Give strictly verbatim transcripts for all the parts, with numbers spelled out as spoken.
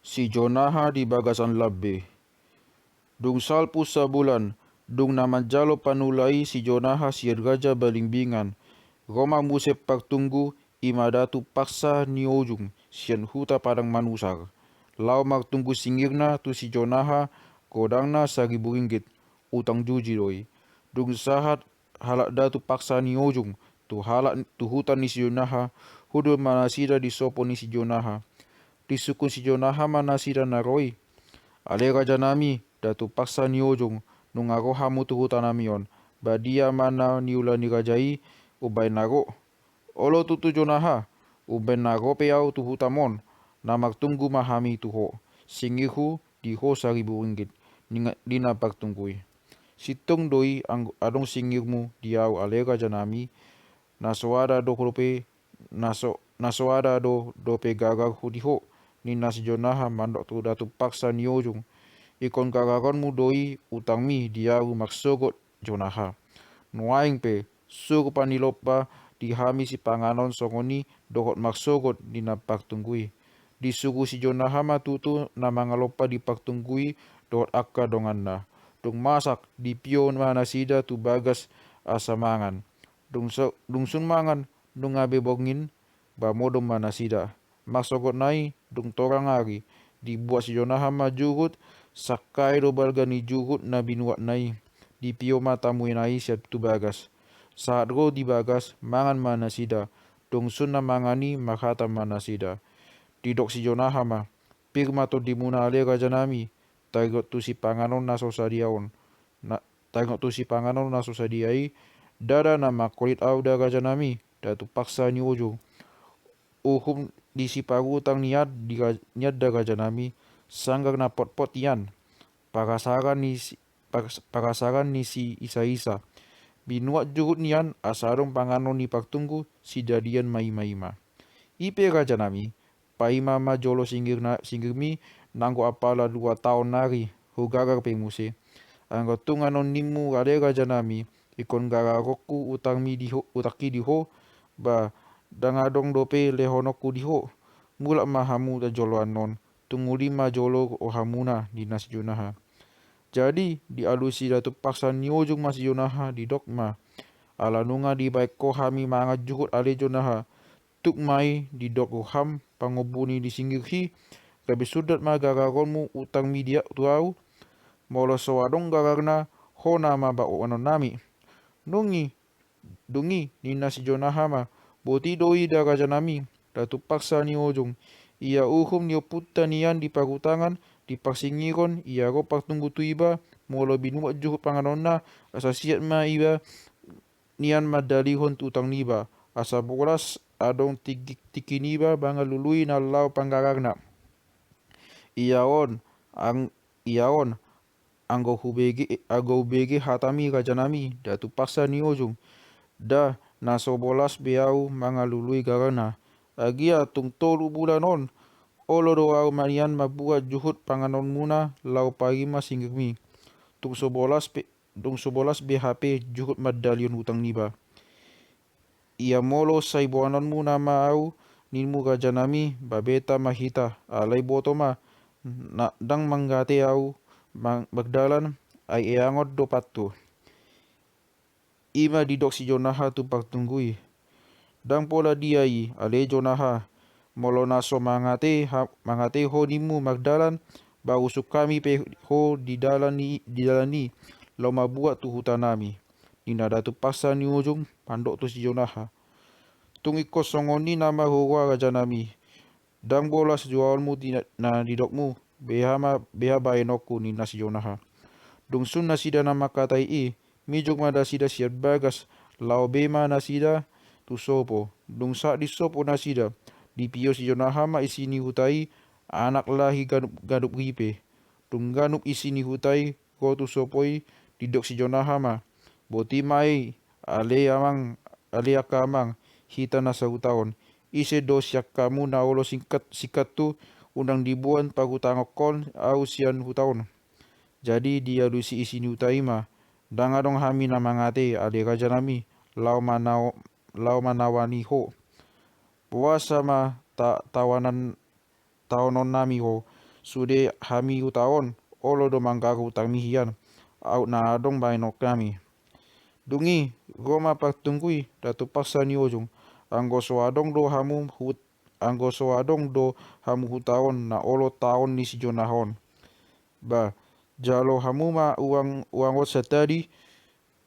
Si Jonaha di bagasan lambei. Dung salpu sabulan, dung na manjalo panula i si Jonaha sian raja Balingbingan, ro ma muse partunggu, i ma datu paksa ni ujung sian huta Padang Manusar, laho martunggu singirna tu si Jonaha, godangna saribu ringgit, utang juji do i. Dung sahat halak datu paksa ni ujung tu halak tu huta ni si Jonaha, hundul ma nasida di sopo ni si Jonaha. Disungkun si Jonaha ma nasida na ro i. Ale rajanami, datu paksa ni ujung, nunga ro hamu tu hutanami on, badia ma na niula ni raja i umbahen na ro. Olo tutu Jonaha, umbahen na ro pe au tu hutam on, na martunggu ma hami tu ho, singirhu di ho saribu ringgit, ninna, ninna partunggu i. Sintong do i adong singirmu di au ale rajanami, na so ada do dope, na so, na so ada do dope gagarhu di ho, ninna si Jonaha mandok tu datu paksa ni ujung. Ingkon gagaronmu do i utangmi di au marsogot Jonaha. Nuaeng pe, suru panilompa di hami sipanganon songon i dohot marsogot ninna partunggu i. Disuru si Jonaha ma tutu na mangalompa di partunggu i dohot angka donganna. Dung masak, dipio ma nasida tu bagas asa mangan. Dung so, dung sun mangan, nunga be borngin, ba modom ma nasida. Marsogotna i, dung torang ari, dibuat si Jonaha ma juhut, sangkai do balga ni juhut na binuatna i. Dipio ma tamuena i sian tu bagas. Sahat ro di bagas, mangan ma nasida. Dung sun na mangan i, marhata ma nasida. Didok si Jonaha ma, pir ma tondimuna ale rajanami, taringot tu sipanganon na so sadia on. Na, taringot tu sipanganon na so sadia i, ndada na mangkolit au da rajanami, datu paksa ni ujung. Uhum di siparutang nian di ra-, nian da rajanami, sanggar na potpot nian. Parasaran ni si, paras-, parasaran ni si isa-isa. Binuat juhut nian, asa adong panganon ni partunggu, sidadian ma ima-ima. I pe rajanami, paima ma jolo singirna, singirmi, nanggo apala dua taon nari, hugagar pe muse. Anggo tung annon nimmu ale rajanami, ingkon gagaronku utangmi di ho, utangki di ho, ba, ndang adong dope lehononku di ho. Mulak ma hamu jolo annon, tung uli ma jolo rohamuna, ninna si Jonaha. Jadi, dialusi datu paksa ni ujung ma si Jonaha, didok ma. Ala nunga dibaen ho hami mangan juhut ale Jonaha, tuk ma i didok roham pangombu ni di singirhi, gabe sundat ma gagaronmu utangmi di tu au, molo so adong gagarna, ho nama baoanonnami. Dung i, dung i, ninna si Jonaha ma, boti do i da rajanami, datu paksa ni ujung, ia uhum ni ompunta nian di parutangan, di parsingiron, ia ro partunggu tu iba, molo binuat juhut panganonna, asa siat ma iba, nian mandalihon tu utang niba, asa bolas adong tingki, tingki niba mangalului na laho panggagarna. Ia on, ang, ia on, anggo hubege, anggo hubege hatami rajanami, datu paksa ni ujung, da na so bolas be au mangalului gagarna. Agia tung tolu bulan on, olo do au manian mambuat juhut panganonmuna laho paima singirmi. Tung so bolas pe, dung so bolas be hape juhut mandalihon utang niba. Ia molo sai boanonmuna ma au, ninmu rajanami, babeta ma hita, alai boto ma, na ndang mangate au, mang-, mardalan, ai eangon do pantu. I ma didok si Jonaha tu partunggu i. Ndang pola dia i, ale Jonaha, molo na so mangate, ha, mangate ho ninmu mardalan, ba usung hami pe ho di dalan i, di dalan i, laho mambuat tu hutanami. Ninna datu paksa ni ujung, mandok tu si Jonaha. Tung ingkon songon i nama huroha rajanami. Ndang bolas juaonmu di na, na didokmu, beha ma, beha baenonku ninna si Jonaha. Dung sun nasida na mangkatai i, mijur ma nasida sian bagas, laho be ma nasida tu sopo. Dung sahat di sopo nasida, dipio si Jonaha ma isi ni huta i, anak lahi ganup, ganup ripe. Dung ganup isi ni huta i, ro tu sopo i, didok si Jonaha ma. Boti ma i, ale amang, ale angka amang, hita na sahuta on. Ise do sian hamu na olo singkat, singkat tu, unang diboan parutangonkon au sian huta on. Jadi dialusi isi ni huta i ma, ndang adong hami na mangate, ale rajanami, laho manao-, laho manawani ho. Boasa ma ta-, tawanan taononnami ho. sude hami huta on, olo do manggaru utangmi hian, aut na adong baenon hami. Dung i, ro ma partunggui datu paksa ni ujung, anggo so adong do hamu hut, anggo so adong do hamu huta on na olo taon ni si Jonah on. Ba, jalo hamu ma uang, uang on satadi,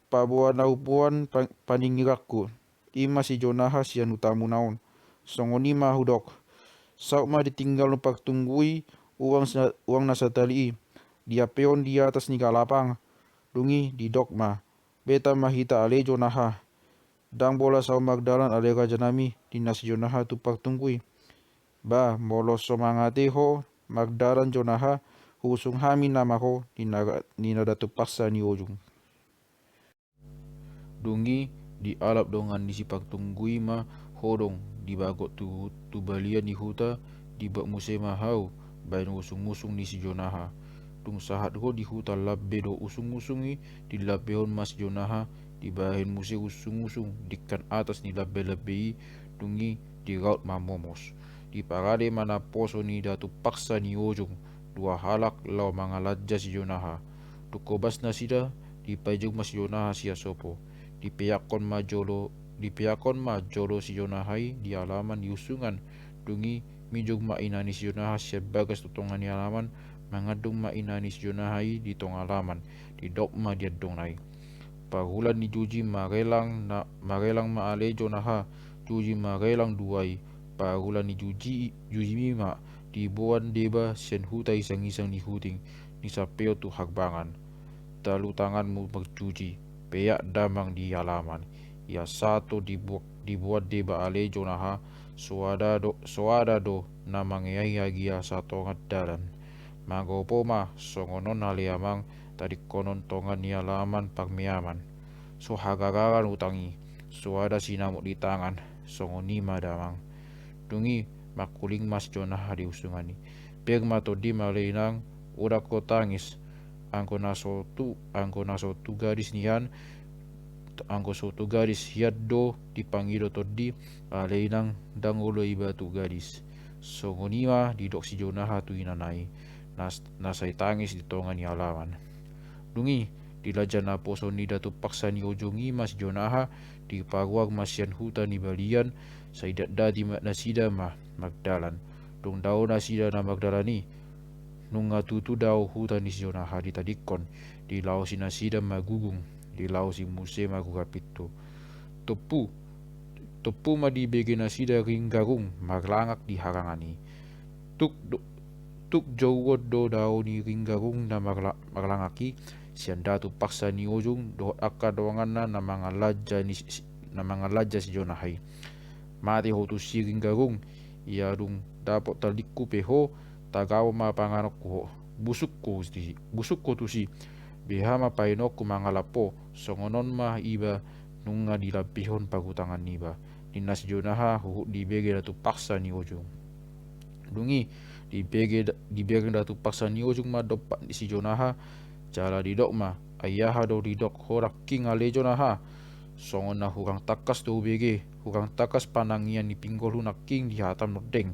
paboa na umboan pa-, paningiranku. I ma si Jonah sian hutamuna on. Songon i ma hudok. Saut ma ditinggalhon partunggui uang sa-, uang na satadi i. Diampehon di atas ni galapang. Dung i didok ma. Beta ma hita ale Jonah. Ndang pola saut mardalan ale rajanami, ninna si Jonah tu partunggui. Ba, molo so mangate ho mardalan Jonah, huusung hami nama ho, ninna, ninna datu paksa ni ujung. Dung i dialap dongan ni si partunggui ma hodong, dibagot tu, tu balian ni huta, dibuat muse ma hau baen usung-usung ni si Jonah. Dung sahat ho di huta lambe do usung-usung i, dilambehon ma si Jonah, dibaen muse usung-usung dingkan atas ni lambe-lambe i, dung i diraut ma momos. Diparade ma naposo ni datu paksa ni ujung, dua halak laho mangalanja si Jonah. Dung hobas nasida, dipaijung ma si Jonah sian sopo. Dipeakkon ma jolo, dipeakkon ma jolo si Jonah i di alaman ni usungan. Dung i mijung ma ina ni si Jonah sian bagas tu tonga ni alaman, mangandung ma ina ni si Jonah i di tonga alaman. Didok ma di andungna i. Parhulan ni juji marelang na, marelang ma ale Jonah, juji marelang dua i. Parhulan ni juji, jujimi ma diboan deba sian huta isang-isang ni huting, ni sampeo tu harbangan. Talu tanganmu marjuji, peak damang di alaman. Ia sato dibu-, diboan deba ale Jonah, soada do, soada do na mangeai agia satongan dalan. Mangopo ma songon on ale amang, tadingkonon tonga ni alaman parmeaman. So hagagaran utang i, soada sinamot di tangan, songon i ma damang. Dung i mangkuling ma si Jonah di usungan i. Pir ma tondim ale inang, unang ho tangis. Anggo na so tu, anggo na so tu gadis nian, anggo so tu gadis hian do dipangido tondi, ale inang ndang olo iba tu gadis. Songon i ma didok si Jonah tu inana i, na, na sai tangis di tonga ni alaman. Dung i, dilanja naposo ni datu paksa ni ujung i ma si Jonah, diparuar ma sian huta ni balian, sai datdati ma nasida ma mardalan. Dung dao nasida na mardalan i, nunga tutu dao huta ni si Jonah ditadingkon, dilaosi nasida ma gugung, dilaosi muse ma gura pintu. Tompu, tompu ma dibege nasida ringgarung marlangak di harangan i. Tuk do, tuk jouon do dao ni ringgarung na marla-, marlangak i, sian datu paksa ni ujung dohot angka donganna na mangalanja ni si, na mangalanja si Jonah i. Mate ho tusi ringgarung, ia dung dapot talingku pe ho, tagam ma panganonku ho. Busuk ho tusi, busuk ho tusi. Beha ma painonku mangalap ho, songon on ma iba nunga dilambehon parhutangan niba. Ninna si Jonah huhut dibege datu paksa ni ujung. Dung i, dibege da-, dibege datu paksa ni ujung ma dompak ni si Jonah, jala didok ma, ai aha do didok ho nangkin ale Jonah. Songon na hurang tangkas do hubege, hurang tangkas panangian ni pinggolhu nangkin di hatam londeng.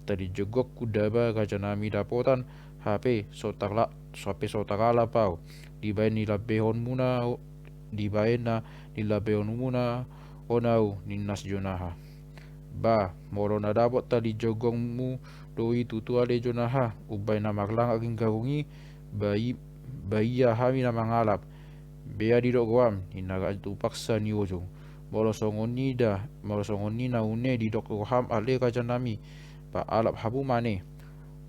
Tadi jogok hudaba rajanami dapotan, hape so tarla-, hape so taralap au. Dibaen nilambehonmuna, dibaen na nilambehonmuna on au, ninna si Jonah. Ba, molo na dapot tali jogongmu do i tutu ale Jonah, umbaen na marlangak ringgarung i, ba i-, ba ia hami na mangalap. Bea didok roham, ninna datu paksa ni ujung. Molo songon i da, molo songon i na une didok roham ale rajanami, ba alap hamu ma ne.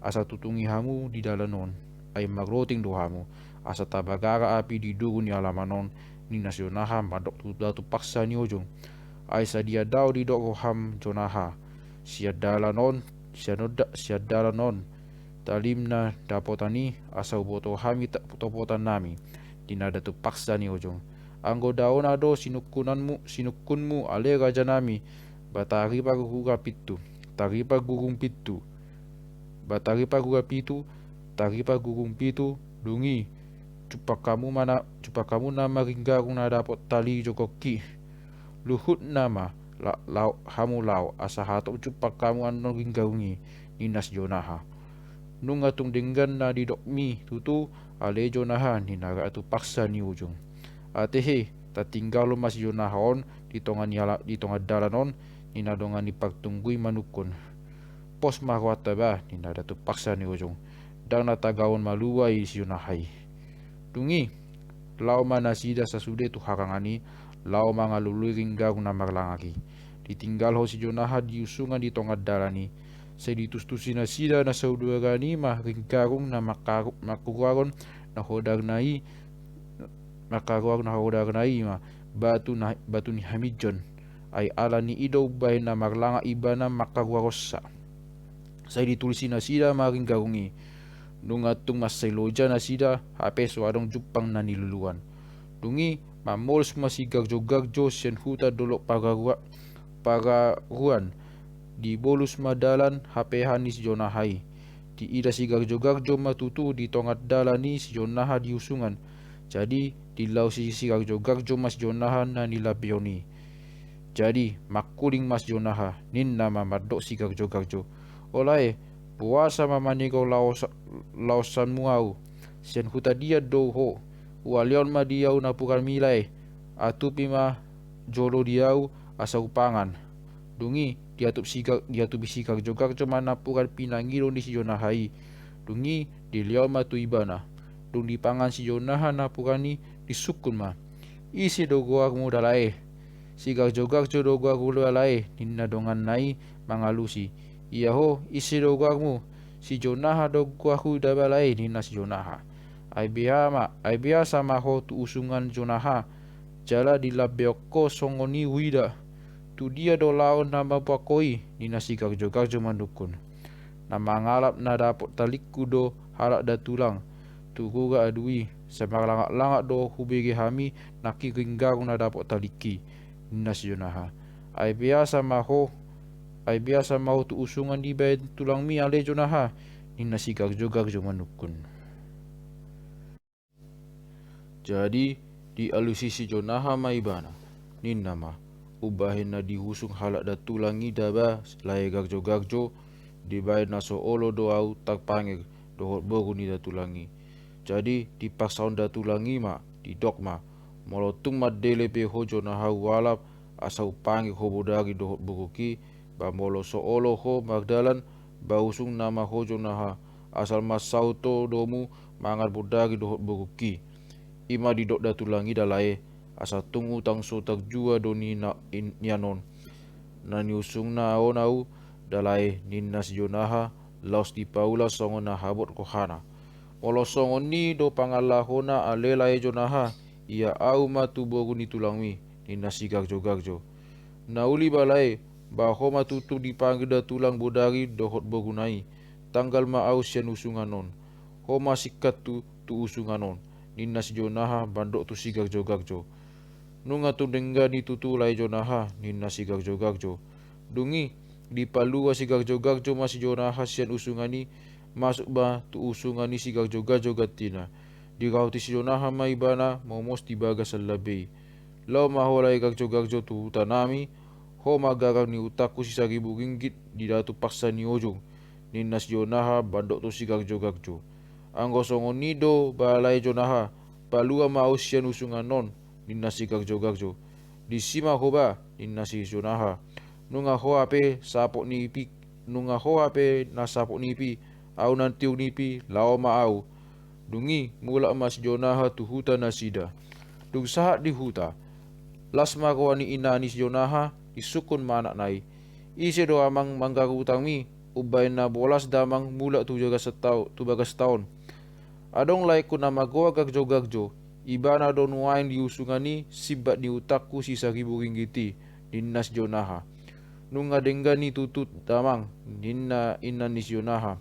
Asa tutungi hamu di dalan on, ai marloting do hamu. Asa tabagara api di dugu ni alaman on, ninna si Jonah mandok tu datu paksa ni ujung. Ai sadia dao didok roham Jonah. Sian dalan on, sian on da-, sian dalan on. Talimna dapotan i, asa huboto hami ta-, topotannami. Ninna datu paksa ni ujung. Anggo daona do sinungkunanmu, sinungkunmu ale rajanami. Ba taripa gura pintu, taripa gurung pintu. Ba taripa gura pintu, taripa gurung pintu, dung i. Jumpang hamu ma na, jumpang hamu nama ringgarung na dapot tali jogongki. Luhut nama, la-, lao, hamu lao, asa hatop jumpang hamu annon ringgarung i, ninna si Jonah. Nunga tung denggan na didokmi tutu, ale Jonaha, ninna ratu paksa ni ujung. Atehe, tatinggalhon ma si Jonaha on di tonga ni ala-, di tonga dalan on, ninna dongan ni partunggui manungkun. Pos ma rohanta ba, ninna ratu paksa ni ujung. Ndang na tagaon malua i si Jonaha i. Dung i, laho ma nasida sasude tu harangan i, laho mangalului ringgarung na marlangak i. Ditinggalhon si Jonaha di usungan di tonga dalan i. Sai ditustusi nasida na sauduaran i ma ringgarung na makaru-, makaruaron na hodarna i, makaruaron na hodarna i ma batu na, batu ni haminjon. Ai ala ni i do umbahen na marlangak ibana makaruaronsa. Sai ditulisi nasida ma ringgarung i. Nunga tung mansai loja nasida, hape so adong jumpang na niluluan. Dung i, mamolus ma si Garjo-garjo sian huta dolok Pararua-, Pararuan. Dibolus ma dalan hapehan ni si Jonaha i. Diida si Garjo-garjo ma tutu di tonga dalan i si Jonaha di usungan. Jadi, dilaosi si Garjo-garjo ma si Jonaha na nilambehon i. Jadi, mangkuling ma si Jonaha, ninna ma mandok si Garjo-garjo. O lae, boasa ma manego laos-, laosanmu au? Sian huta dia do ho? Hualehon ma di au napuranmi lae. Atupi ma jolo di au asa hupangan. Dung i, diatup si Gar-, diatupi si Garjo-garjo ma napuran pinangido ni si Jonaha i. Dung i, dilehon ma tu ibana. Dung dipangan si Jonaha napuran i, disungkun ma. Ise do goarmu da lae? Si Garjo-garjo do goarhu da lae, ninna donganna i mangalusi. Ia ho, ise do goarmu? Si Jonaha do goarhu da ba lae, ninna si Jonaha. Ai beha ma, ai beasa ma ho tu usungan Jonaha, jala dilambehon ho songon i huida. Tu dia do laho na mamboan ho i, ninna si Garjo-garjo manungkun. Na mangalap na dapot talingku do halak da tulang. Tu rura adu i, sai marlangak-langak do hubege hami nangkin ringgarung na dapot talingki, ninna si Jonaha. Ai beasa ma ho, ai beasa ma ho tu usungan i bahen tulangmi ale Jonaha, ninna si Garjo-garjo manungkun. Jadi, dialusi si Jonaha ma ibana. Ninna ma, umbahen na diusung halak da tulang i da ba lae Garjo-garjo, dibahen na so olo do au tarpanggil dohot boru ni da tulang i. Jadi, dipaksahon da tulang i ma, didok ma, molo tung mandele pe ho Jonaha hualap, asa hupanggil ho bodari dohot borungki, ba molo so olo ho mardalan, ba usung nama ho Jonaha, asal ma saut ho domu mangan bodari dohot borungki. I ma didok da tulang i da lae, asa tung utang so tarjua do ni na-, in-, nian on. Na niusungna on au da lae, ninna si Jonaha, laos dipaula songon na habot rohana. Molo songon i do pangalahona ale lae Jonaha, ia au ma tu boru ni tulangmi, ninna si Garjo-garjo. Na uli ba lae, ba ho ma tutu dipanggil da tulang bodari dohot boruna i, tanggal ma au sian usungan on. Ho ma singkat tu, tu usungan on, ninna si Jonaha mandok tu si Garjo-garjo. Nunga tung denggan i tutu lae Jonaha, ninna si Garjo-garjo. Dung i, dipalua si Garjo-garjo ma si Jonaha sian usungan i, masuk ma tu usungan i si Garjo-garjo gantina. Dirauti si Jonaha ma ibana momos di bagasan lambei. Laho ma ho lae Garjo-garjo tu hutanami, ho ma garar ni utangku si saribu ringgit di datu paksa ni ujung, ninna si Jonaha mandok tu si Garjo-garjo. Anggo songon i do ba lae Jonaha, palua ma au sian usungan on, ninna si Garjo-garjo. Disi ma ho ba, ninna si Jonaha. Nunga ho hape sapot ni ipi, nunga ho hape na sapot ni ipi, au na tiur ni ipi, laho ma au. Dung i, mulak ma si Jonaha tu huta nasida. Dung sahat di huta, las ma roha ni ina ni si Jonaha, disungkun ma anakna i. Ise do amang manggarar utangmi, umbahen na bolas damang mulak tu bagas tao-, tu bagas taon. Adong laengku na margoar Garjo-garjo, ibana do nuaeng di usungan i simbat ni utangku si saribu ringgit i, ninna si Jonaha. Nunga denggan i tutu damang, ninna ina ni si Jonaha.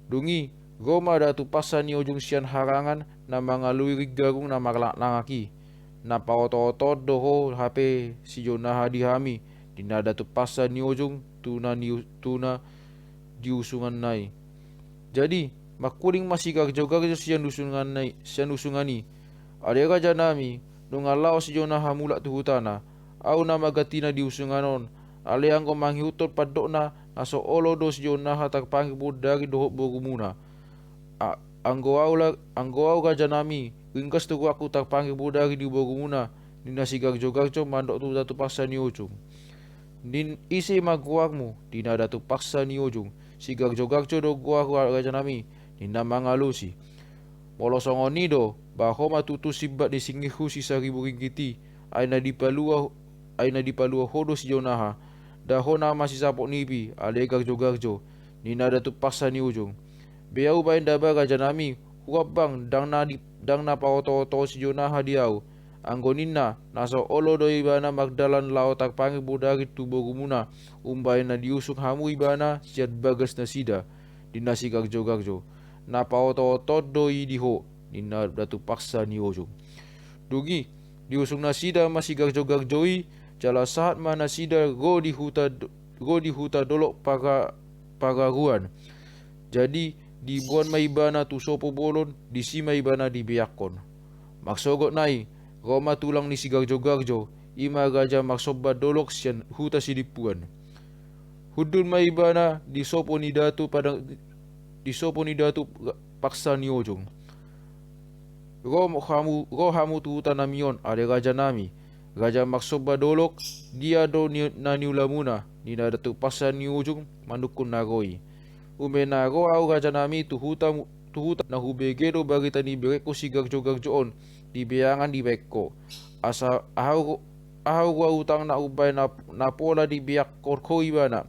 Dung i, ro ma datu paksa ni ujung sian harangan na mangalului ringgarung na marlangak-langak i. Na paoto-otoon do ho hape si Jonaha di hami, ninna datu paksa ni ujung tu na ni, tu na di usunganna i. Jadi, mangkuling ma si Garjo-garjo sian usunganna i, sian usungan i. Ale rajanami, nunga laho si Jonaha mulak tu hutana. Au nama gantina di usungan on, ale anggo mangihuthon pandokna, na so olo do si Jonaha tarpanggil bodari dohot borumuna. A-, anggo au la-, anggo au rajanami, ringgas do goarhu tarpanggil bodari di borumuna, ninna si Garjogarjo mandok tu Datu Paksa ni Ujung. Ninna, ise ma goarmu? Ninna Datu Paksa ni Ujung. Si Garjogarjo do goarhu rajanami, ninna mangalusi. Molo songon i do, ba ho ma tutu simbat ni singirhu si saribu ringgit i, ai na dipalua, ai na dipalua ho do si Jonaha. Nda ho nama si sapot nipi, ale Garjogarjo, ninna Datu Paksa ni Ujung. Be au baen daba rajanami, huambang, ndang na di-, ndang na paotooto si Jonaha di au. Anggo ninna, na so olo do ibana mardalan laho tarpanggil bodari tu borumuna, umbahen na diusung hamu ibana sian bagas nasida, ninna si Garjogarjo. Na paotooto do i di ho, ninna Datu Paksa ni Ujung. Dung i, diusung nasida ma si Garjogarjo i, jala sahat ma nasida ro di huta do-, ro di huta dolok Para-, Pararuan. Jadi, diboan ma ibana tu sopo bolon, disi ma ibana dibeakkon. Marsogot nai, ro ma tulang ni si Garjogarjo, i ma Raja Marsomba Dolok sian huta Sidimpuan. Hundul ma ibana di sopo ni Datu Padang, di sopo ni Datu Paksa ni Ujung. Ro hamu, ro hamu tu huta nami on, ale rajanami, Raja Marsomba Dolok, dia do ni, na niulamuna, ninna Datu Paksa ni Ujung, manungkun na ro i. Umbahen na ro au rajanami tu huta, tu huta na hubege do barita ni berengku si Garjogarjo on, di beangan dibaen ho. Asa aha ro-, aha ro utangna umbahen na, na pola dibeakkon ho ibana,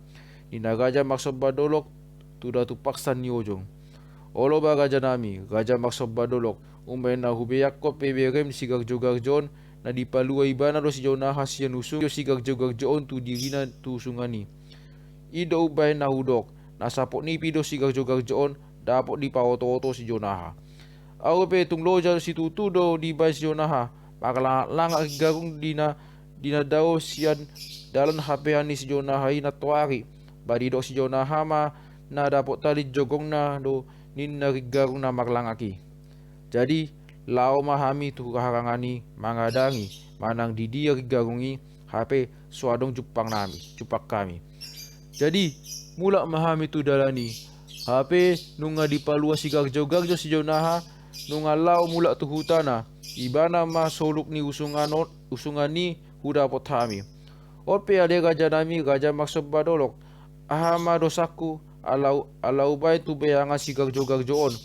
ninna Raja Marsomba Dolok tu Datu Paksa ni Ujung. Olo ba rajanami, Raja Marsomba Dolok, umbahen na hubeakkon pe berem si Garjogarjo on, na dipalua ibana do si Jonaha sian usung si Garjogarjo on tu dirina tu usungan i. I do umbahen na hudok, na sapot nipi do si Garjogarjo on, dapot dipaotooto si Jonaha. Au pe tung loja situtu do dibaen si Jonaha, marlangatlangak ringgarung di na, di na dao sian dalan hapean ni si Jonaha i nantoari, ba didok si Jonaha ma na dapot tali jogongna do ninna ringgarung na marlangak i. Jadi, laho ma hami tu harangan i mangadangi manang di dia ringgarung i, hape so adong jumpang nami, jumpang hami. Jadi, mulak ma hami tu dalan i. Hape nunga dipalua si Garjogarjo si Jonaha, nunga laho mulak tu hutana, ibana ma soluk ni usungan on, usungan i hudapot hami. On pe ale rajanami Raja Marsomba Dolok, aha ma dosangku, ala, ala hubaen tu beangan si Garjogarjo on.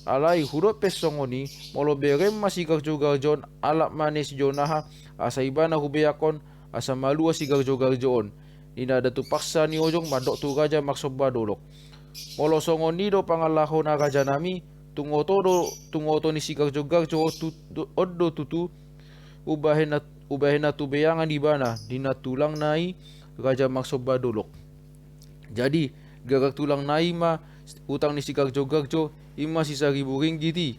Alai hudok pe songon i, molo berem ma si Garjogarjo on, alap ma ni si Jonaha, asa ibana hubeakkon, asa malua si Garjogarjo on, ninna Datu Paksa ni Ujung mandok tu Raja Marsomba Dolok. Molo songon i do pangalahona rajanami, tung oto do, tung oto ni si Garjogarjo on tu-, do-, on do tutu, umbahen na, umbahen na tu beangan ibana, ninna tulangna i Raja Marsomba Dolok. Jadi, gagar tulangna i ma utang ni si Garjogarjo, i ma si saribu ringgit i.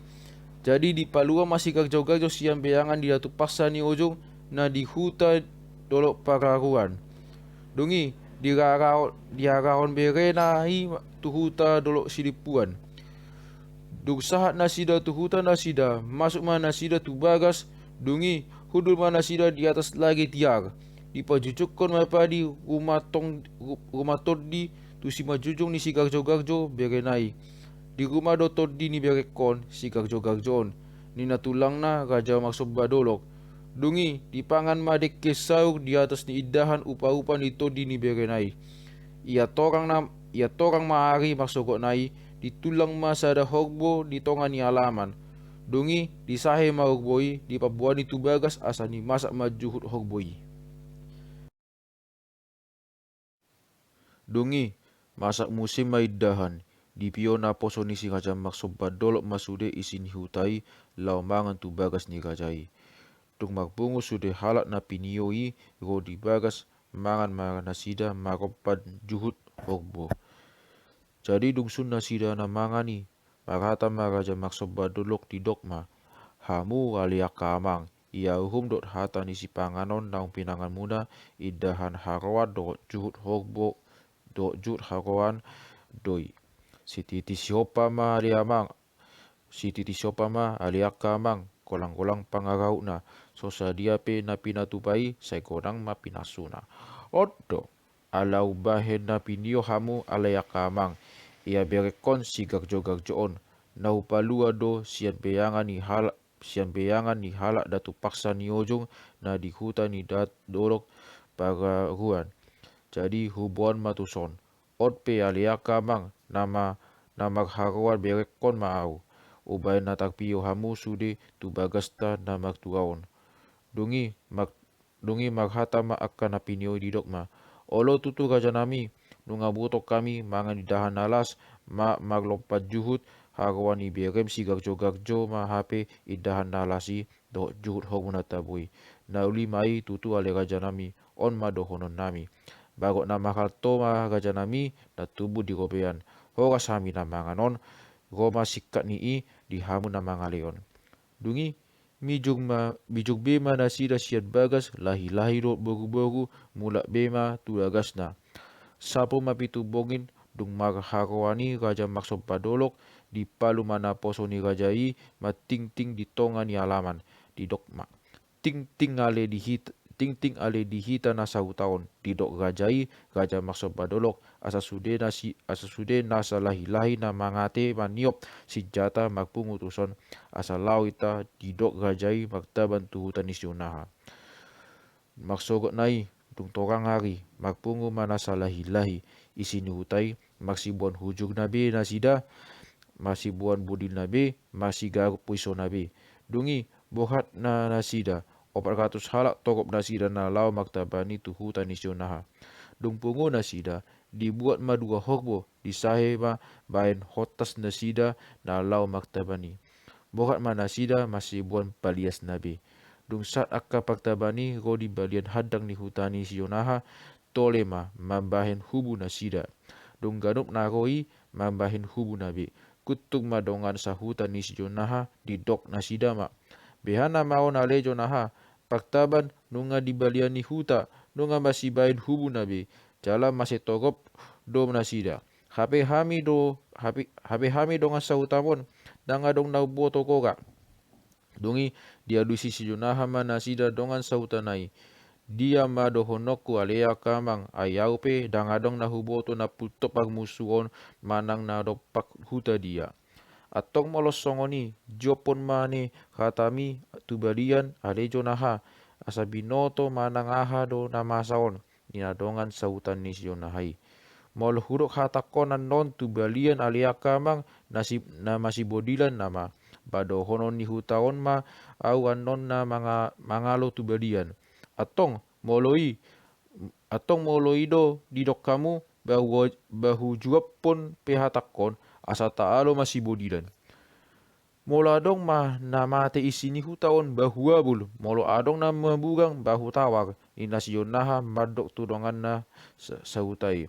Jadi, dipalua ma si Garjogarjo sian beangan ni Datu Paksa ni Ujung, na di huta dolok Pararuan. Dung i, dirara-, diarahon berena i tu huta dolok Sidimpuan. Dung sahat nasida tu huta nasida, masuk ma nasida tu bagas, dung i, hundul ma nasida di atas lage tiar. Dipajujunghon ma padi ruma tong-, ru-, ruma tondi tu simanjujung ni si Garjogarjo berena i. Di ruma do tondi ni berengkon si Garjogarjo on, ninna tulangna Raja Marsomba Dolok. Dung i, dipangan ma dengke saur di atas ni indahan upa-upa ni tondi ni berena i. Ia torang na, ia torang ma ari marsogotna i, ditullang ma sada horbo di tonga ni alaman. Dung i, disahe ma horbo i, dipamboani tu bagas asa nimasak ma juhut horbo i. Dung i, masak muse ma indahan, dipio naposo ni si Raja Marsomba Dolok ma sude isi ni huta i laho mangan tu bagas ni raja i. Dung marpungu sude halak na pinio i ro di bagas, mangan ma nasida marompan juhut horbo. Jadi dung sun nasida na mangan i, marhata ma Raja Marsomba Dolok, didok ma, hamu ale angka amang, ia uhum dohot hata ni sipanganon naung pinanganmuna, indahan haroan dohot juhut horbo, dohot juhut haroan do i. Sititi sihompa ma ale amang, sititi sihompa ma ale angka amang, golang-golang pangarahutna, so sadia pe na pinatupa i, sai godang ma pinansuna. On do. ala umbahen na pinio hamu ale angka amang, ia berengkon sigarjogarjo on, na hupalua do sian beangan ni halak, sian beangan ni halak datu paksa ni ojong na di huta ni dat dolok Pararuan. Jadi huboan ma tuson. On pe ale angka amang, nama na marharoan berengkon ma ahu, umbahen na tarpio hamu sude tu bagasta na martua on. Dung i mar-, dung i marhata ma angka na pinio i, didok ma: Olo tutu rajanami, nunga botok hami mangan indahan na las, ma-, marlompan juhut haroan ni berem sigarjogarjo ma hape indahan na las i dohot juhut horbo na tabo i. Na uli ma i tutu ale rajanami, on ma dohononnami. Bagot na marhalto ma rajanami na tumbu di robean. Horas hami na mangan on, ro ma singkat ni i di hamu na mangaleon. Dung i mijur ma, mijur be ma nasida sian bagas, lahilahi dohot boruboru, mulak be ma tu bagasna. Sampulu ma pitu borngin dung marharoan i raja marsomba dolok, dipalu ma naposo ni raja i mantingting di tonga ni alaman, didok ma: Tingting ale di hit-, tingting ale di hita na sahuta on, didok raja i, raja marsomba dolok, asa sude na si-, asa sude nasa lahilahi na mangate maniop sinjata marpungu tuson, asa laho hita, didok raja i, martaban tu huta ni si Jonaha. Marsogotna i, dung torang ari, marpungu ma nasa lahilahi isi ni huta i, marsiboan hujurna be nasida, marsiboan bodilna be, marsigarup puisona be. Dung i, borhat na nasida, opat ratus halak torop nasida na laho martaban i tu huta ni si Jonaha. Dung pungu nasida, dibuat ma dua horbo, disahe ma bahen hontas nasida na laho martaban i. Borhat ma nasida marsiboan paliasna be. Dung sahat angka partaban i ro di balian handang ni huta ni si Jonaha, tole ma mambahen hubu nasida. Dung ganup na ro i mambahen hubuna be, kuntur ma dongan sahuta ni si Jonaha, didok nasida ma: Beha nama on ale Jonaha, partaban nunga di balian ni huta, nunga masibahen hubuna be, jala masitorop do nasida. Hape hami do, hape, hape hami dongan sahutam on, ndang adong na umboto roha. Dung i dialusi si Jonaha ma nasida dongan sahutana i: Dia ma dohononku ale angka amang, ai ahu pe ndang adong na huboto na pultop parmusu on manang na dompak huta dia. Antong molo songon i, jopon ma ne hatami tu balian ale Jonaha, asa binoto manang aha do na masa on, ninna dongan sahuta ni si Jonaha i. Molo hudok hatangkon annon tu balian ale angka amang, na si-, na masibodilan nama, ba dohonon ni huta on ma ahu annon na manga-, mangalo tu balian. Antong molo i, antong molo i do didok hamu, ba hu-, ba hujuaphon pe hatangkon, asa taalo masibodilan. Molo adong ma na mate isi ni huta on, ba huabul, molo adong na mabugang, ba hutawar, ninna si Jonaha mandok tu donganna sa-, sahuta i.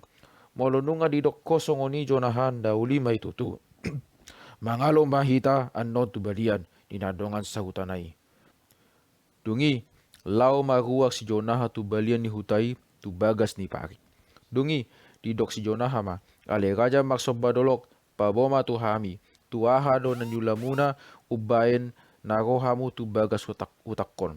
Molo nunga didok ho songon i Jonaha, nda uli ma i tutu. Mangalo ma hita annon tu balian, ninna dongan sahutana i. Dung i, laho ma ruar si Jonaha tu balian ni huta i, tu bagas ni parik. Dung i, didok si Jonaha ma: Ale raja marsomba dolok, paboa ma tu hami, tu aha do na niulamuna umbahen na ro hamu tu bagas hutak-, hutangkon.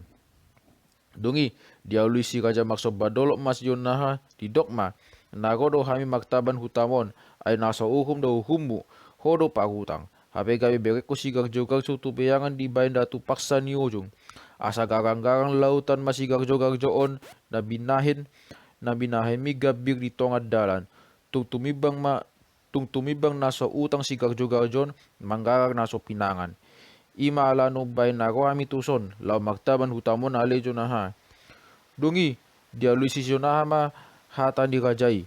Dung i, dialusi raja marsomba dolok ma si Jonaha, didok ma: Na ro do hami martaban hutam on, ai na so uhum do uhummu, ho do parhutang. Hape gabe berengku sigarjogarjo tu beangan dibahen datu paksa ni ujung. Asa garanggarang lautan ma sigarjogarjo on, na binahen, na binahenmi gambir di tonga dalan. Tung tumimbang ma, tung tumimbang na so utang sigarjogarjo on, manggarang na so pinangan. I ma alana umbahen na ro hami tuson, laho martaban hutam on ale Jonaha. Dung i, dialusi si Jonaha ma hata ni raja i: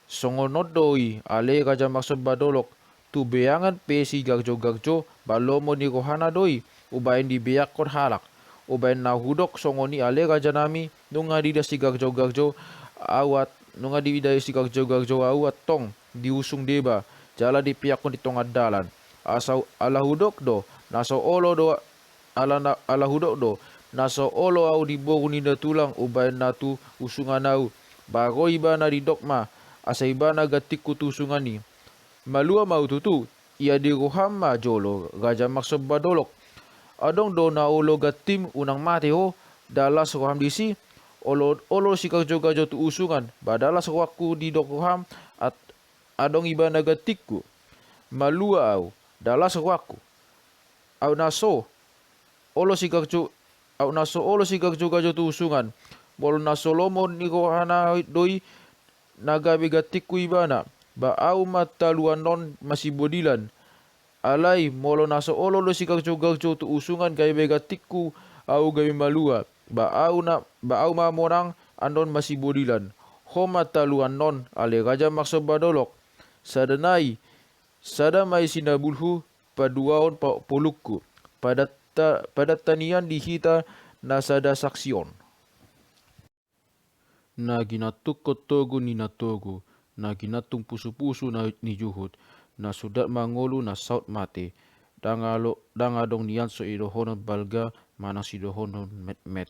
Songon on do i, ale raja marsomba dolok, tu beangan pe sigarjogarjo, ba lomo ni rohana do i, umbahen dibeakkon halak. Umbahen na hudok songon i ale rajanami, nunga diida sigarjogarjo ahu at-, nunga diida sigarjogarjo ahu antong diusung deba, jala dipeakkon di tonga dalan. Asa, ala hudok do, na so olo do, ala na, ala hudok do, na so olo ahu di boru ni natulang umbahen na tu usungan ahu. Ba ro ibana didok ma, asa ibana gantingku tu usungan i. Malua ma ahu tutu, ia di roham ma jolo, raja marsomba dolok. Adong do na olo gantim unang mate ho, nda las roham disi? Olo, olo sigarjogarjo tu usungan, ba dalas rohangku didok roham, at-, adong ibana gantingku. Malua au, dalas rohangku. Au na so olo sigarjo, au na so olo sigarjogarjo tu usungan, molo na so lomo ni rohana do i na gabe gantingku ibana, ba au ma talu annon masibodilan. Alai molo na so olo do sigarjogarjo tu usungan gabe gantingku, au gabe malua, ba au na, ba au ma monang annon masibodilan. Ho ma talu annon, ale Raja Marsomba Dolok. Sada nai, sada ma i sinabulhu, paduahon pa-, polungku. Padatta-, padatta nian di hita na sada saksi on. Na ginantungkon togu ni na togu, na ginantung pusupusu na ni juhut, na sundat ma ngolu na saut mate. Ndang alo-, ndang adong nian so idohonon balga manang sidohonon metmet.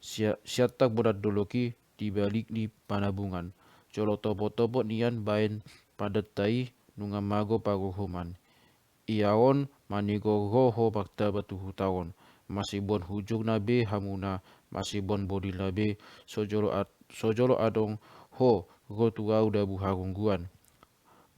Sia-, siantang bodan dolok i di balik ni panabungan. Jolo topotopot nian baen padatta i nunga mago paruhuman. Ia on manigor ho, ho martaba tu huta on. Masiboan hujurna be hamuna, masiboan bodilna be, so jolo ad-, so jolo adong ho ro tu au dabu harungguan.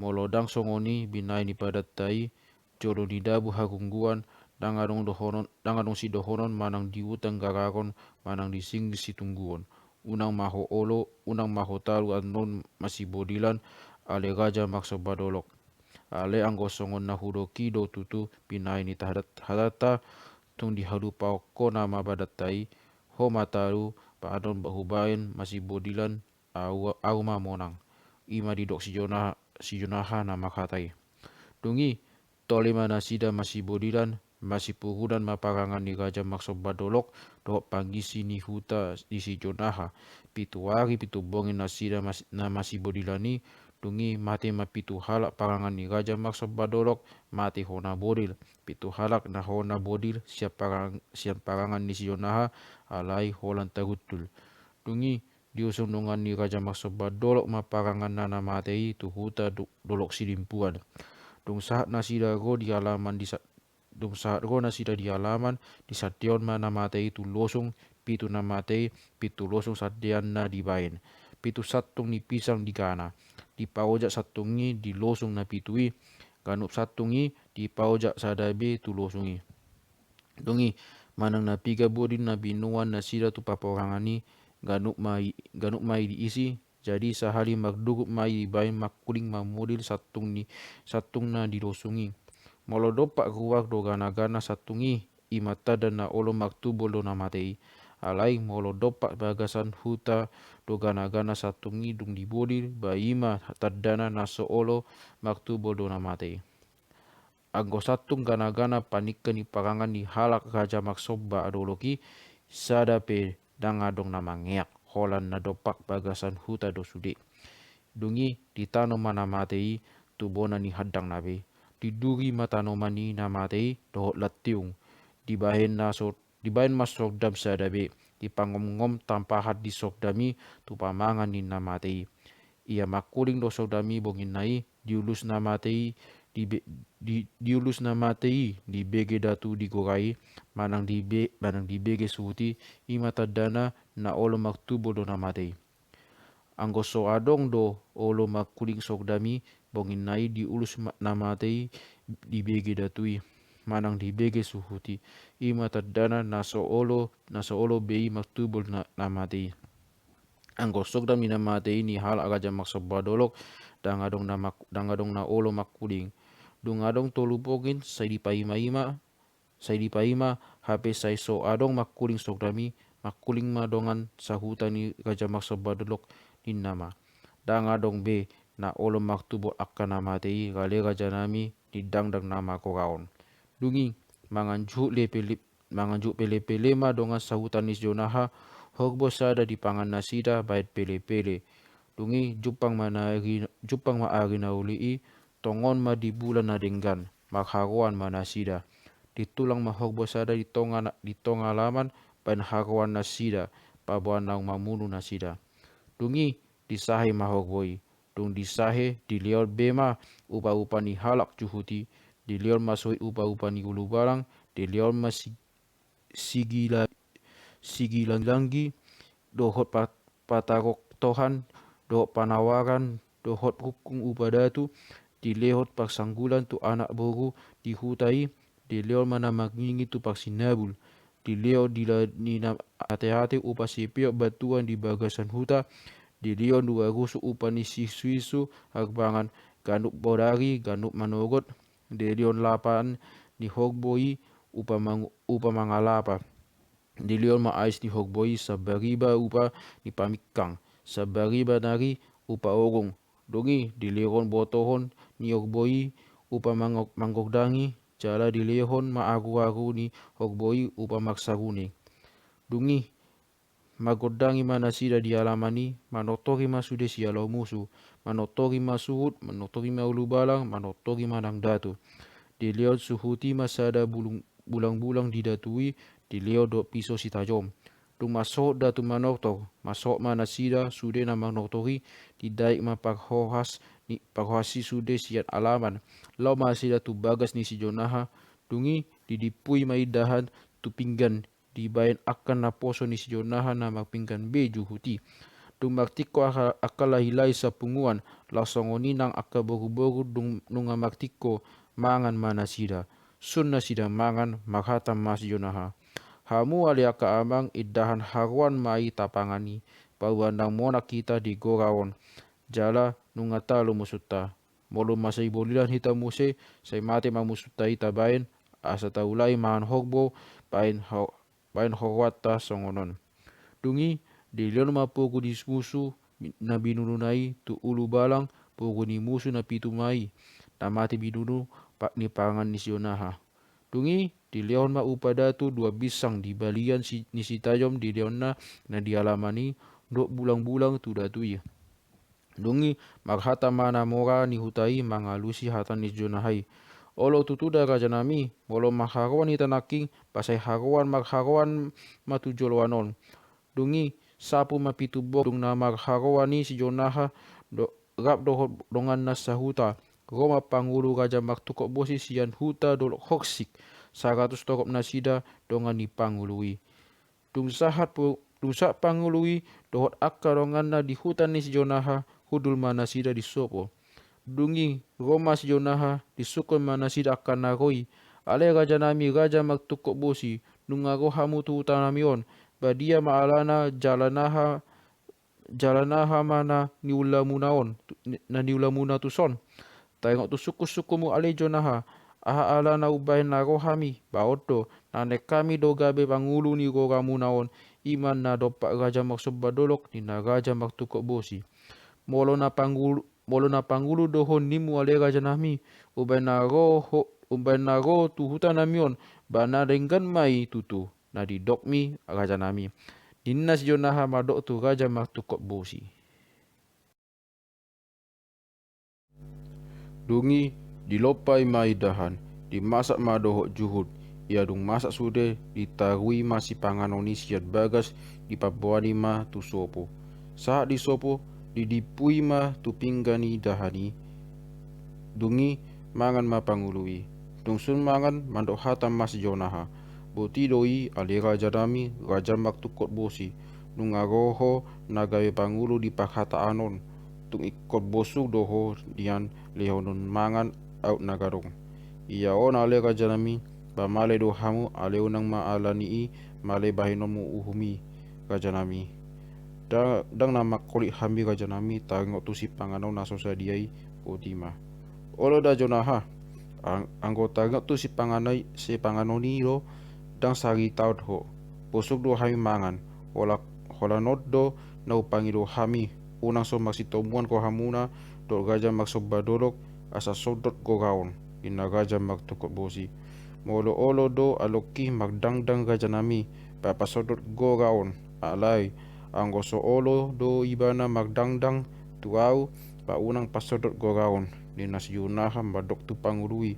Molo ndang songon i binaen ni padatta i, jolo ni dabu harungguan, ndang adong dohonon, ndang adong sidohonon manang di utan gararon, manang di singgin situngguon. Unang ma ho olo, unang ma ho talu annon masibodilan, ale Raja Marsomba Dolok. Ale anggo songon na hudok i do tutu binaen ni tahadat-, hatata, tung dihalupaon ho nama padatta i, ho ma talu, ba annon ba hubaen masibodilan, au, au ma monang. I ma didok si Jonaha, si Jonaha na marhata i. Dung i, tole ma nasida masibodilan, masipurunan ma parangan ni Raja Marsomba Dolok dohot pangisi ni huta ni si Jonaha. Pitu ari pitu bongi nasida mas-, na masibodilan i, dung i mate ma pitu halak parangan ni Raja Marsomba Dolok, mate hona bodil. Pitu halak na hona bodil sian parang-, sian parangan ni si Jonaha, alai holan taruntul. Dung i, diusung dongan ni Raja Marsomba Dolok ma paranganna na mate i tu huta do-, Dolok Silimpuan. Dung sahat nasida ro di alaman di sa-, dung sahat ro nasida di alaman, disandehon ma na mate i tu losung, pitu na mate i, pitu losung sandeanna dibaen. Pitu santung ni pisang digana. Dipaojak santung i di losung na pitu i, ganup santung i dipaojak sada be tu losung i. Dung i, manang na piga bodil na binoan nasida tu paporangan i, ganup ma i, ganup ma i diisi, jadi sahali mardugut ma i dibaen mangkuling mamodil santung ni, santung na di losung i. Molo dompak ruar do ganagana santung i, i ma tanda na olo martubol do na mate i. Alai molo dompak bagasan huta do ganagana santung i dung dibodil, ba i ma tandana na so olo martubol do na mate i. Anggo santung ganagana paningka ni parangan ni halak Raja Marsomba Dolok i, sada pe ndang adong na mangeak, holan na dompak bagasan huta do sude. Dung i ditanom ma na mate i tu bona ni handangna be. Diduri ma tanoman i na mate i dohot lantiung. Dibaen na so-, dibaen ma sogdam sada be, dipangomngom tampahan di sogdam i tu pamangan ni na mate i. Ia mangkuling do sogdam i bonginna i, diulus na mate i, di be-, di, diulus na mate i, dibege datu di gora i, manang dibe-, manang dibege suhut i, i ma tandana na olo martubol do na mate i. Anggo so adong do olo mangkuling sogdam i, bonginna i diulus ma-, na mate i, dibege datu i, manang dibege suhut i, i ma tandana na so olo, na so olo be i martubol na, na mate i. Anggo sogdam ni na mate i ni halak Raja Marsomba Dolok, ndang adong na mak-, ndang adong na olo mangkuling. Dung adong tolu pongin, sai dipaimaima, sai dipaima, hape sai so adong mangkuling sogdam i, mangkuling ma dongan sahuta ni Raja Marsomba Dolok, ninna ma. Ndang adong be na olo martubol angka na mate i, ale rajanami, ni dangdang na margora on. Dung i, mangan juhut lepe-, mangan juhut pelepele ma dongan sahuta ni si Jonaha, horbo sada dipangan nasida baen pelepele. Dung i jumpang ma na ari, jumpang ma ari na uli i, tongon ma di bulan na denggan, marharoan ma nasida. Ditulang ma horbo sada di tonga na-, di tonga alaman, baen haroan nasida, paboa naung mamunu nasida. Dung i disahe ma horbo i. Dung disahe, dilehon be ma upa-upa ni halak juhut i, dilehon ma sohit upa-upa ni ulubalang, dilehon ma si-, sigila-, sigilanggi, dohot pa-, pataroktohan, dohot panawaran, dohot rungkung upa datu, dilehon parsanggulan tu anak boru di huta i, dilehon ma na marngingi tu parsinabul, dilehon dila ni na ateate upa sipeop bantuan di bagasan huta, dilehon dua rusuk upa ni sisuisu harbangan, ganup bodari, ganup manogot, dilehon lapan ni horbo i upa mang-, upa mangalapa. Dilehon ma ais ni horbo i sambariba upa ni pamingkang, sambariba nari upa orung. Dung i dilehon botohon ni horbo i upa mango-, mangordangi, jala dilehon ma aruaru ni horbo i upa marsarune. Dung i margondangi ma nasida di alaman i, manortori ma sude sialo musu, manortori ma suhut, manortori ma ulubalang, manortori ma nang datu. Dilehon suhut i ma sada bulung-, bulangbulang di datu i, dilehon dohot piso sitajom. Dung marsohot datu manortor, marsohot ma nasida sude na manortor i, didaik ma parhohas ni, parhohas i sude sian alaman. Laho ma nasida tu bagas ni si Jonaha, dung i didimpui ma indahan tu pinggan dibaen angka naposo ni si Jonaha na marpinggan be juhut i. Dung martingko angka, angka lahilahi sapunguan, laos songon i nang angka boruboru, dung nunga martingko, mangan ma nasida. Sun nasida mangan, marhata ma si Jonaha: Hamu ale angka amang, indahan haroan ma i tapangan i, paboa ndang monang hita di gora on, jala nunga talu musunta. Molo masai bolilan hita muse, sai mate ma musunta i tabaen, asa taulai mangan horbo, baen ho-, baen horoanta songon on. Dung i, dilehon ma pogu ni musu na binununa i tu ulubalang, pogu ni musu na pitu ma i, na mate binunu pa-, ni pangan ni si Jonaha. Dung i, dilehon ma upa datu dua binsang di balian si-, ni sitajom dilehonna na di alaman i, dohot bulangbulang tu datu i. Dung i, marhata ma na mora ni huta i mangalusi hata ni si Jonaha i: Olo tutu da rajanami, molo marharoan hita nangkin, pasai haroan marharoan ma tu joloan on. Dung i, sapu ma pitu boru, dung na marharoan i si Jonaha do-, rap dohot donganna sahuta. Ro ma pangulu Raja Martungkot Bosi sian huta Dolok Horsik, saratus torop nasida dongan ni pangulu i. Dung sahat pu-, dung sahat pangulu i dohot angka donganna di huta ni si Jonaha, hundul ma nasida di sopo. Dung i, ro ma si Jonaha, disungkun ma nasida angka na ro i: Ale rajanami Raja Martungkot Bosi, nunga ro hamu tu hutanami on, badia ma alana, jala naha, jala naha ma na niulamuna on, tu-, ni-, na niulamuna tuson? Taringot tu sungkunsungkunmu ale Jonaha, aha alana umbahen na ro hami? Bahen do, na naeng hami do gabe pangulu ni goramuna on, i ma na dompak Raja Marsomba Dolok, ninna Raja Martungkot Bosi. Molo na pangulu, molo na pangulu do ho nimmu ale rajanami, umbahen na ro ho, umbahen na ro tu hutanami on, ba na denggan ma i tutu na nidokmi rajanami, ninna si Jonaha mandok tu Raja Martungkot Bosi. Dung i, dilompa i ma indahan, dimasak ma dohot juhut. Ia dung masak sude, ditarui ma sipanganon i sian bagas, dipaboan i ma tu sopo. Sahat di sopo, didimpui ma tu pinggan indahan i. Dung i, mangan ma pangulu i. Dung sun mangan, mandok hata ma si Jonaha: Boti do i ale rajanami Raja Martungkot Bosi, nunga ro ho na gabe pangulu di parhataan on. Tung ingkon bosuk do ho nian lehonon mangan aut na gadong. Ia on ale rajanami, ba male do hamu, alai unang ma alani i male bahenonmu uhum i rajanami. Ndang, ndang na mangkolit hami rajanami taringot tu sipanganon na so sadia i, boti ma. Olo da Jonaha, ang-, anggo taringot tu sipanganon i, sipanganon i do, ndang saritaon ho. Bosuk do hami mangan, hola-, holan on do na umpangido hami, unang so marsitomuan rohamuna dohot Raja Marsomba Dolok asa sondot gora on, ninna Raja Martungkot Bosi. Molo olo do alongki mardangdang rajanami, ba pasondot gora on, alai anggo so olo do ibana mardangdang tu ahu, ba unang pasondot gora on, ninna si Jonaha mandok tu pangulu i.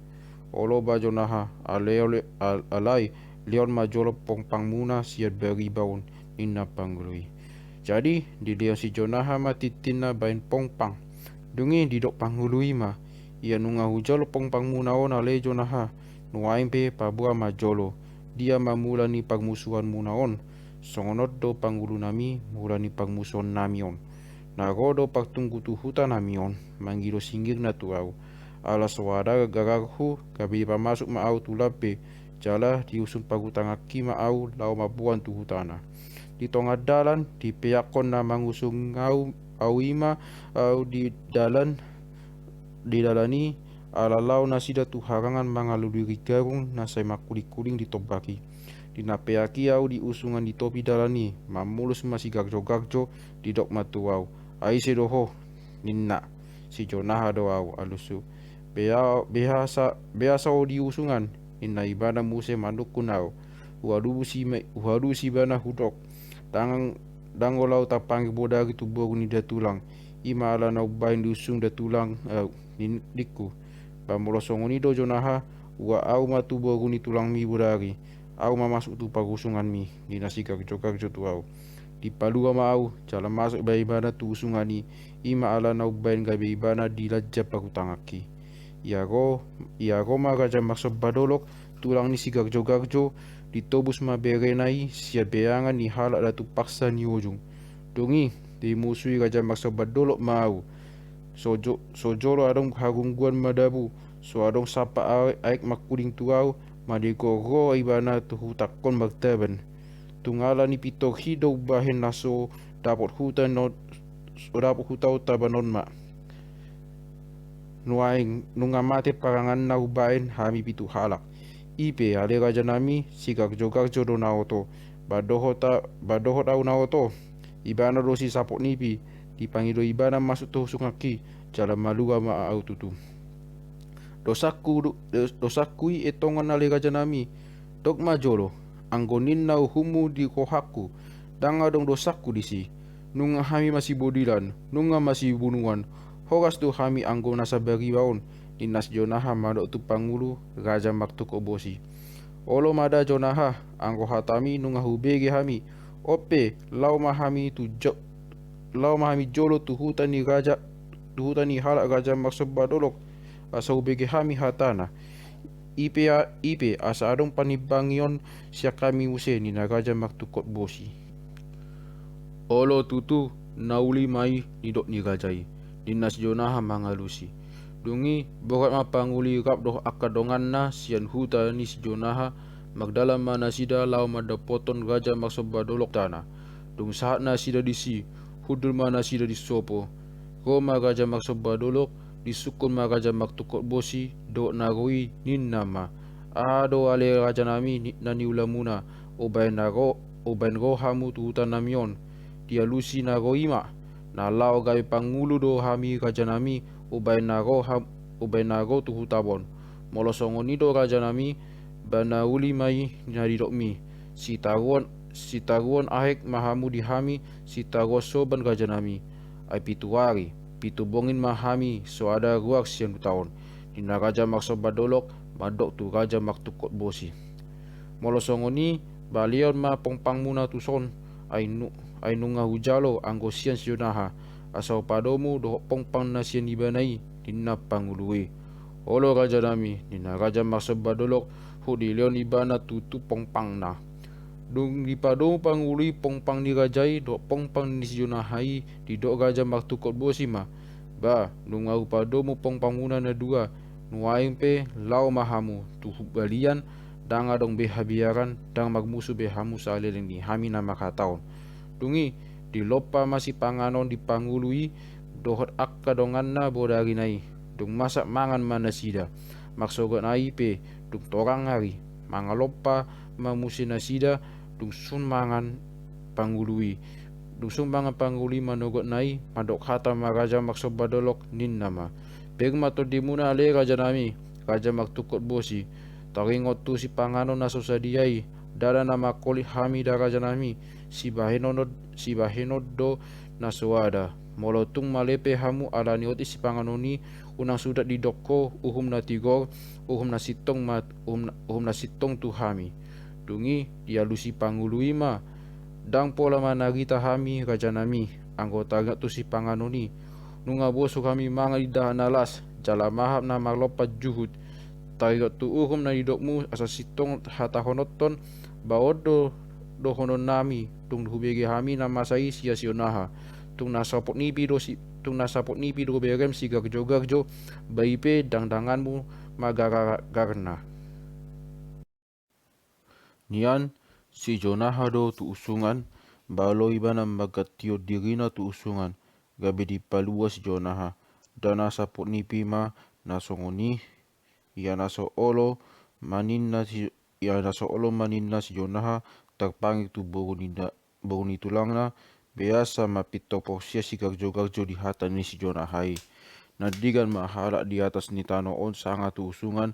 Olo ba Jonaha, alai ole-, al-, alai lehon ma jolo pongpangmuna sian bariba on, ninna pangulu i. Jadi dilehon si Jonaha ma tintinna baen pongpang. Dung i didok pangulu i ma: Ia nunga hujalo pongpangmuna on ale Jonaha, nuaeng pe paboa ma jolo. Dia ma mula ni parmusuanmuna on? Songon on do pangulunami mula ni parmusuonnami on. Na ro do partunggu tu hutanami on, mangido singirna tu ahu. Ala so ada gararhu, gabe dipamasuk ma ahu tu lambei, jala diusung parutangangki ma ahu laho mamboan tu hutana. Di tonga dalan, dipeakkon na mangusung ahu, ahu i ma ahu di dalan, di dalan i, ala laho nasida tu harangan mangalului garung na sai mangkulingkuling di tombak i. Di na peak i ahu diusungan di topi dalan i, mamolus ma si Garjogarjo, didok ma tu ahu. Ai ise do ho, ninna. Si Jonaha do ahu, alusu. Bea, beasa, beasa ho diusungan, ninna ibana muse manungkun ahu. Hualusi ma, hualusi ibana hudok. Ndang, ndang olo ahu tampangir bodari tu boru ni datulang. I ma ala na umbahen diusung datulang ahu, nin-, ningku. Ba molo songon i do Jonaha, ua ahu ma tu boru ni tulangmi bodari. Ahu ma masuk tu parusunganmi, ninna si Garjogarjo tu ahu. Dipalua ma ahu, jala masuk ma ibana tu usungan i, i ma ala na umbahen gabe ibana dilanja parutangangki. Ia ro, ia ro ma Raja Marsomba Dolok, tulang ni si Garjogarjo, ditobus ma berena i sian beangan ni halak Datu Paksa ni Ujung. Dung i, dimusui Raja Marsomba Dolok ma ahu. So jo-, so jolo adong hagungguan madabu, so adong sampah aek, aek mangkuling tu ahu, manigor ro ibana tu hutangkon martaban. Tung ala ni pintor hi do umbahen na so dapot huta on, so dapot huta on tabanon ma. Nuaeng nunga mate paranganna umbahen hami pitu halak. I pe ale rajanami, si Garjogarjo do na oto. Ba dohot a-, ba dohot ahu na oto. Ibana do si sapot nipi, dipangido ibana masuk tu usunganki, jala malua ma ahu tutu. Dosangku do-, dos-, dosangku i e tongon ale rajanami, dok ma jolo, anggo ninna uhummu di rohangku, ndang adong dosangku disi. Nunga hami masibodilan, nunga masibunuan, horas do hami anggo na sabariba on, ninna si Jonaha mandok tu pangulu Raja Martungkot Bosi. Olo ma da Jonaha, anggo hatami nunga hubege hami, on pe, laho ma hami tu jo-, laho ma hami jolo tu huta ni raja, tu huta ni halak Raja Marsomba Dolok, asa hubege hami hatana. I pe a-, i pe, asa adong panimbangion sian hami muse, ninna Raja Martungkot Bosi. Olo tutu, na uli ma i, didok ni raja i, ninna si Jonaha mangalusi. Dung i, borhat ma pangulu i rap dohot angka donganna sian huta ni si Jonaha, mardalan ma nasida laho mandapothon Raja Marsomba Dolok tana. Dung sahat nasida disi, hundul ma nasida di sopo. Ro ma Raja Marsomba Dolok, disungkun ma Raja Martungkot Bosi, dohot na ro i, ninna ma. Aha do ale rajanami ni-, na niulamuna, umbahen na ro, umbahen ro hamu tu hutanami on. Dialusi na ro i ma, na laho gabe pangulu do hami rajanami, umbahen na ro ham-, umbahen na ro tu hutam on. Molo songon i do rajanami, ba na uli ma i na didokmi. Sitaruon, sitaruon aek ma hamu di hami, sitaruon soban rajanami. Ai pitu ari, pitu bongin ma hami so ada ruar sian huta on, ninna Raja Marsomba Dolok mandok tu Raja Martungkot Bosi. Molo songon i, balehon ma pongpangmuna tuson, ai nu-, ai nunga hujalo anggo sian si Jonaha, asa hupadomu dohot pongpang na sian ibana i, ninna pangulu i. Olo rajanami, ninna Raja Marsomba Dolok, hudilehon ibana tutu pongpangna. Dung dipadomu pangulu i pongpang ni raja i dohot pongpang ni si Jonaha i, didok Raja Martungkot Bosi ma. Ba, nunga hupadomu pongpangmuna na dua, nuaeng pe laho ma hamu tu balian, ndang adong be habiaran, ndang marmusu be hamu saleleng ni hami na marhata on. Dung i, dilompa ma sipanganon di pangulu i, dohot angka donganna bodarina i, dung masak mangan ma nasida. Marsogot na i pe, dung torang ari, mangalompa ma muse nasida, dung sun mangan pangulu i. Dung sun mangan pangulu i manogot na i, mandok hata ma Raja Marsomba Dolok, ninna ma. Ber ma tondimuna ale rajanami, Raja Martungkot Bosi. Taringot tu sipanganon na so sadia i, ndada na mangkolit hami da rajanami, sibahenon, sibahenon do na so ada. Molo tung male pe hamu ala ni otik sipanganon i, unang suda didok ho uhum na tigor, uhum na sintong ma, uhum na, uhum na sintong tu hami. Dung i, dialusi pangulu i ma. Ndang pola manarita hami rajanami, anggo taringot tu sipanganon i. Nunga bosur hami mangan indahan na las, jala mahap na marlompan juhut. Taringot tu uhum na nidokmu asa sintong hatahononton, ba on do dohononnami, tung hubege hami na masa i sian si Jonaha. Tung na saput nipi do si, tung na saput nipi do berem sigarjogarjo, ba i pe dangdanganmu ma garagarna. Nian si Jonaha do tu usungan, ba olo ibana manggantion dirina tu usungan, gabe dipalua si Jonaha. Nda na saput nipi ma na songon i, ia na so olo ma ninna si, ia na so olo ma ninna si Jonaha tarpangek tu boru ni, boru ni tulangna, beasa ma pintor porsea sigarjogarjo di hata ni si Jonaha i. Nandigan ma halak di atas ni tano on sanga tu usungan,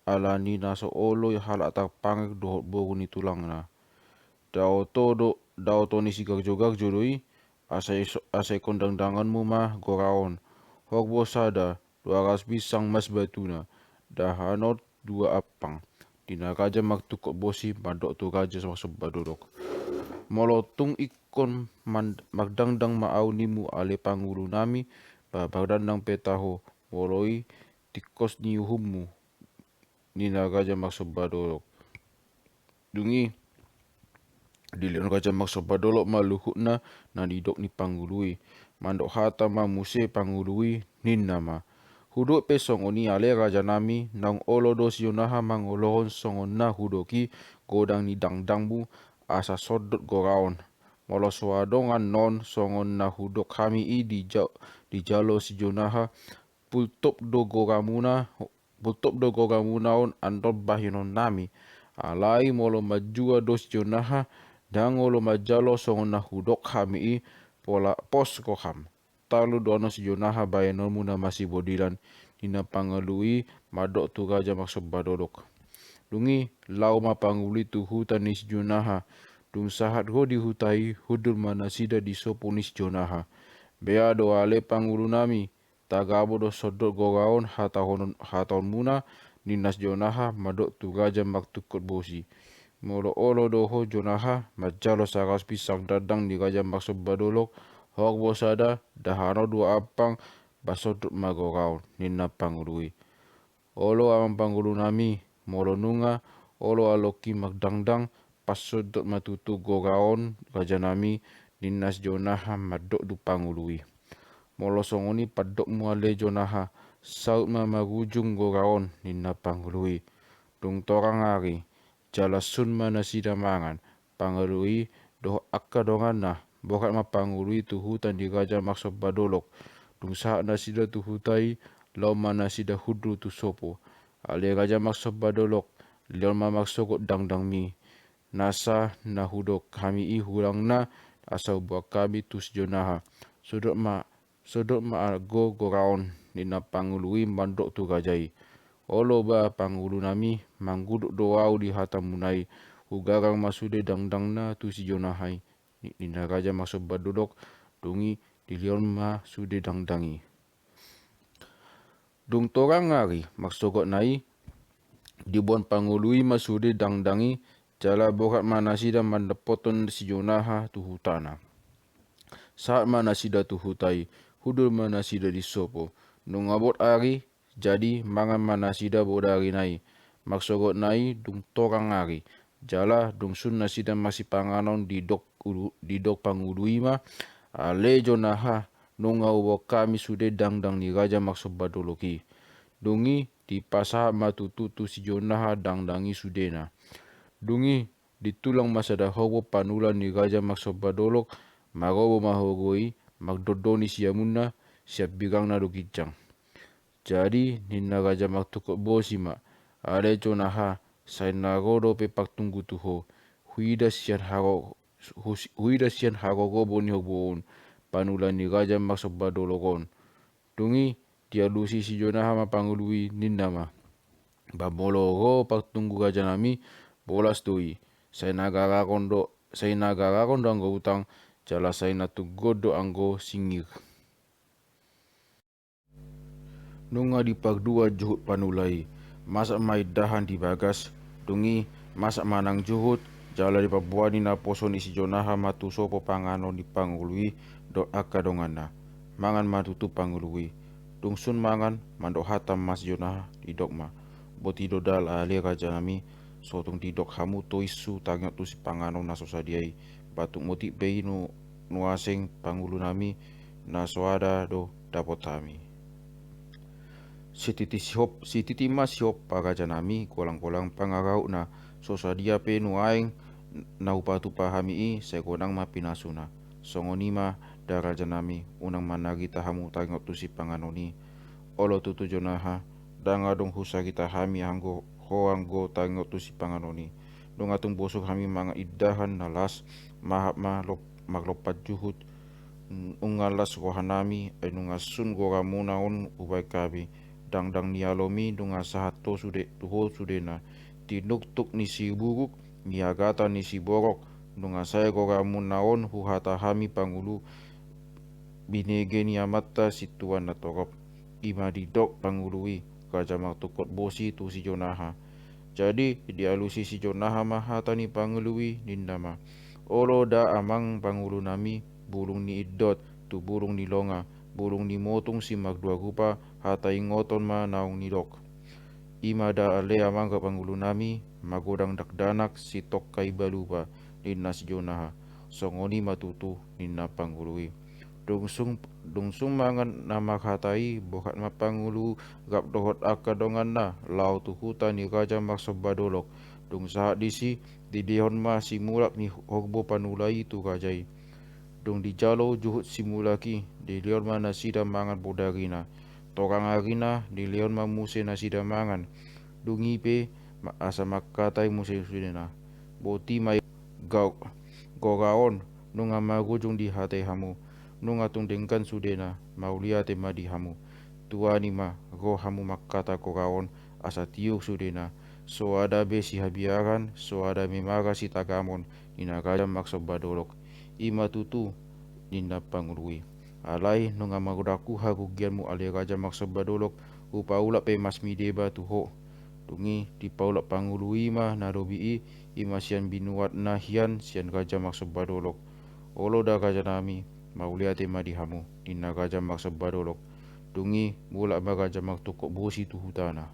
ala ni na so olo halak tarpangek dohot boru ni tulangna. Daoto do, daoto ni sigarjogarjo do i, asa i so, asa ingkon dangdanganmu ma gora on. Horbo sada, dua ratus pinsang mas batuna, dahanon dua ampang. Ninna Raja Martungkot Bosi mandok tu Raja Marsomba Dolok. Molo tung ingkon man-, mardangdang ma ahu ninmu ale pangulunami, ba mardangdang pe taho, molo i tingkos ni uhummu, ninna Raja Marsomba Dolok. Dung i dilehon Raja Marsomba Dolok ma luhutna na nidok ni pangulu i. Mandok hata ma muse pangulu i, ninna ma: Hudok pe songon i ale rajanami, naung olo do si Jonaha mangolohon songon na hudok i godang ni dangdangmu, asa sondot gora on. Molo so adong annon songon na hudok hami i dija-, dijalo si Jonaha, pultop do goramuna, pultop do goramuna on annon bahenonnami. Alai molo manjua do si Jonaha, ndang olo manjalo songon na hudok hami i, pola pos roham. Talu do annon si Jonaha bahenonmu na masibodilan, ninna pangulu i mandok tu Raja Marsomba Dolok. Dung i laho ma pangulu i tu huta ni si Jonaha. Dung sahat ro di huta i, hundul ma nasida di sopo ni si Jonaha. Bea do ale pangulunami, tagabo do sondot gora on hatahonon-, hataonmuna, ninna si Jonaha mandok tu Raja Martungkot Bosi. Molo olo do ho Jonaha manjalo saratus pinsang dandang ni Raja Marsomba Dolok, horbo sada, dahanon dua ampang, ba sondot ma gora on, ninna pangulu i. Olo amang pangulunami, molo nunga olo alongki mardangdang, pasondot ma tutu gora on rajanami, ninna si Jonaha mandok tu pangulu i. Molo songon i pandokmu ale Jonaha, saut ma marujung gora on, ninna pangulu i. Dung torang ari, jala sun ma nasida mangan, pangulu i dohot angka donganna, borhat ma pangulu i tu huta ni Raja Marsomba Dolok. Dung sahat nasida tu huta i, laho ma nasida hundul tu sopo. Ale Raja Marsomba Dolok, lehon ma marsogot dangdangmi. Nasa na hudok hami i hudangna, asa huboan hami tu si Jonaha. Sondot ma, sondot ma anggo gora on, ninna pangulu i mandok tu raja i. Olo ba pangulunami, manggudok do ahu di hatamuna i, hugarar ma sude dangdangna tu si Jonaha i, ni-, ninna Raja Marsomba Dolok. Dung i dilehon ma sude dangdang i. Dung torang ari marsogotna i, diboan pangulu i ma sude dangdang i, jala borhat ma nasida mandapothon si Jonaha tu hutana. Sahat ma nasida tu huta i, hundul ma nasida di sopo. Nunga bot ari, jadi mangan ma nasida bodarina i. Marsogotna i dung torang ari, jala dung sun nasida marsipanganon didok ulu-, didok pangulu i ma: Ale Jonaha, nunga huboan hami sude dangdang ni Raja Marsomba Dolok i. Dung i dipasahat ma tutu tu si Jonaha dangdang i sudena. Dung i ditulang ma sada horbo panula ni Raja Marsomba Dolok, marobo ma horbo i, mardondon i siamunna, sian bingangna do ginjang. Jadi ninna Raja Martungkot Bosi ma: Ale Jonaha, sai na ro dope partunggu tu ho. Huida sian haro-, hu-, huida sian harorobo ni horbo on, panula ni Raja Marsomba Dolok on. Dung i dialusi si Jonaha ma pangulu i, ninna ma: Ba molo ro partunggu rajanami, bolas do i. Sai na gararon do, sai na gararon do anggo utang, jala sai na tunggon do anggo singir. Nunga dipardua juhut panula i, masak ma indahan di bagas. Dung i masak ma nang juhut, jala dipaboa ni naposo ni si Jonaha ma tu sopo panganon ni pangulu i dohot angka donganna. Mangan ma tutu pangulu i. Dung sun mangan, mandok hata ma si Jonaha, didok ma: Boti do da ale rajanami, so tung didok hamu toisu tangiang tu sipanganon na so sadia i. Batuk motik pe i nu, nuaeng pangulunami, na so ada do dapot hami. Sititi sihop, sititi ma sihop pa rajanami, golang-golang pangarahutna, so sadia pe nuaeng na hupatupa hami i, sai godang ma pinasuna. Songon i ma da rajanami, unang manarita hamu tangiang tu sipanganon i. Olo tutu Jonaha, ndang adong husarita hami anggo ho anggo tangiang tu sipanganon i. Nunga tung bosur hami mangan indahan na las, mahap ma lop-, marlompan juhut, nunga las rohanami, ai nunga sun goramuna on hubaen hami. Dangdang ni alomi nunga sahat ho sude, tu ho sudena. Tinuktuk ni siburuk, niagatan ni siborok, nunga sae goramuna on huhata hami pangulu, binege ni amanta sintua na torop. I ma didok pangulu i, raja martungkot bosi tu si Jonaha. Jadi dialusi si Jonaha ma hata ni pangulu i, ninna ma: Olo da amang pangulunami, bulung ni indot tu bulung ni longa, bulung ni motung simardua rupa, hata ingoton ma naung nidok. I ma da ale amang pangulunami, magodang dakdanak sitongka i baluba, ninna si Jonaha. Songon i ma tutu, ninna pangulu i. Dung sung, dung sung mangan na marhata i, borhat ma pangulu rap dohot angka donganna laho tu huta ni raja marsomba dolok. Dung sahat disi, dilehon ma si mulak ni horbo panula i tu raja i. Dung dijalo juhut si mulak i, dilehon ma nasida mangan bodarina. Torang arina, dilehon ma muse nasida mangan. Dung i pe, ma-, asa mangkatai muse sudena: Boti ma i, gau-, goraon, nunga marujung dihatai hamu. Nunga tung denggan sudena, mauliate ma di hamu. Tuani ma, ro hamu mangkatai goraon, asa tiur sudena. So ada be sihabiaran, so ada be mara sitagamon, ninna raja marsomba dolok. I ma tutu, ninna pangulu i. Alai nunga marudangku harugianmu ale raja marsomba dolok, hupaulak pe masmi deba tu ho. Dung i dipaulak pangulu i ma na lobi i, i ma sian binuatna hian sian raja marsomba dolok. Olo da rajanami, mauliate ma di hamu, ninna raja marsomba dolok. Dung i mulak ma raja martungkot bosi tu hutana.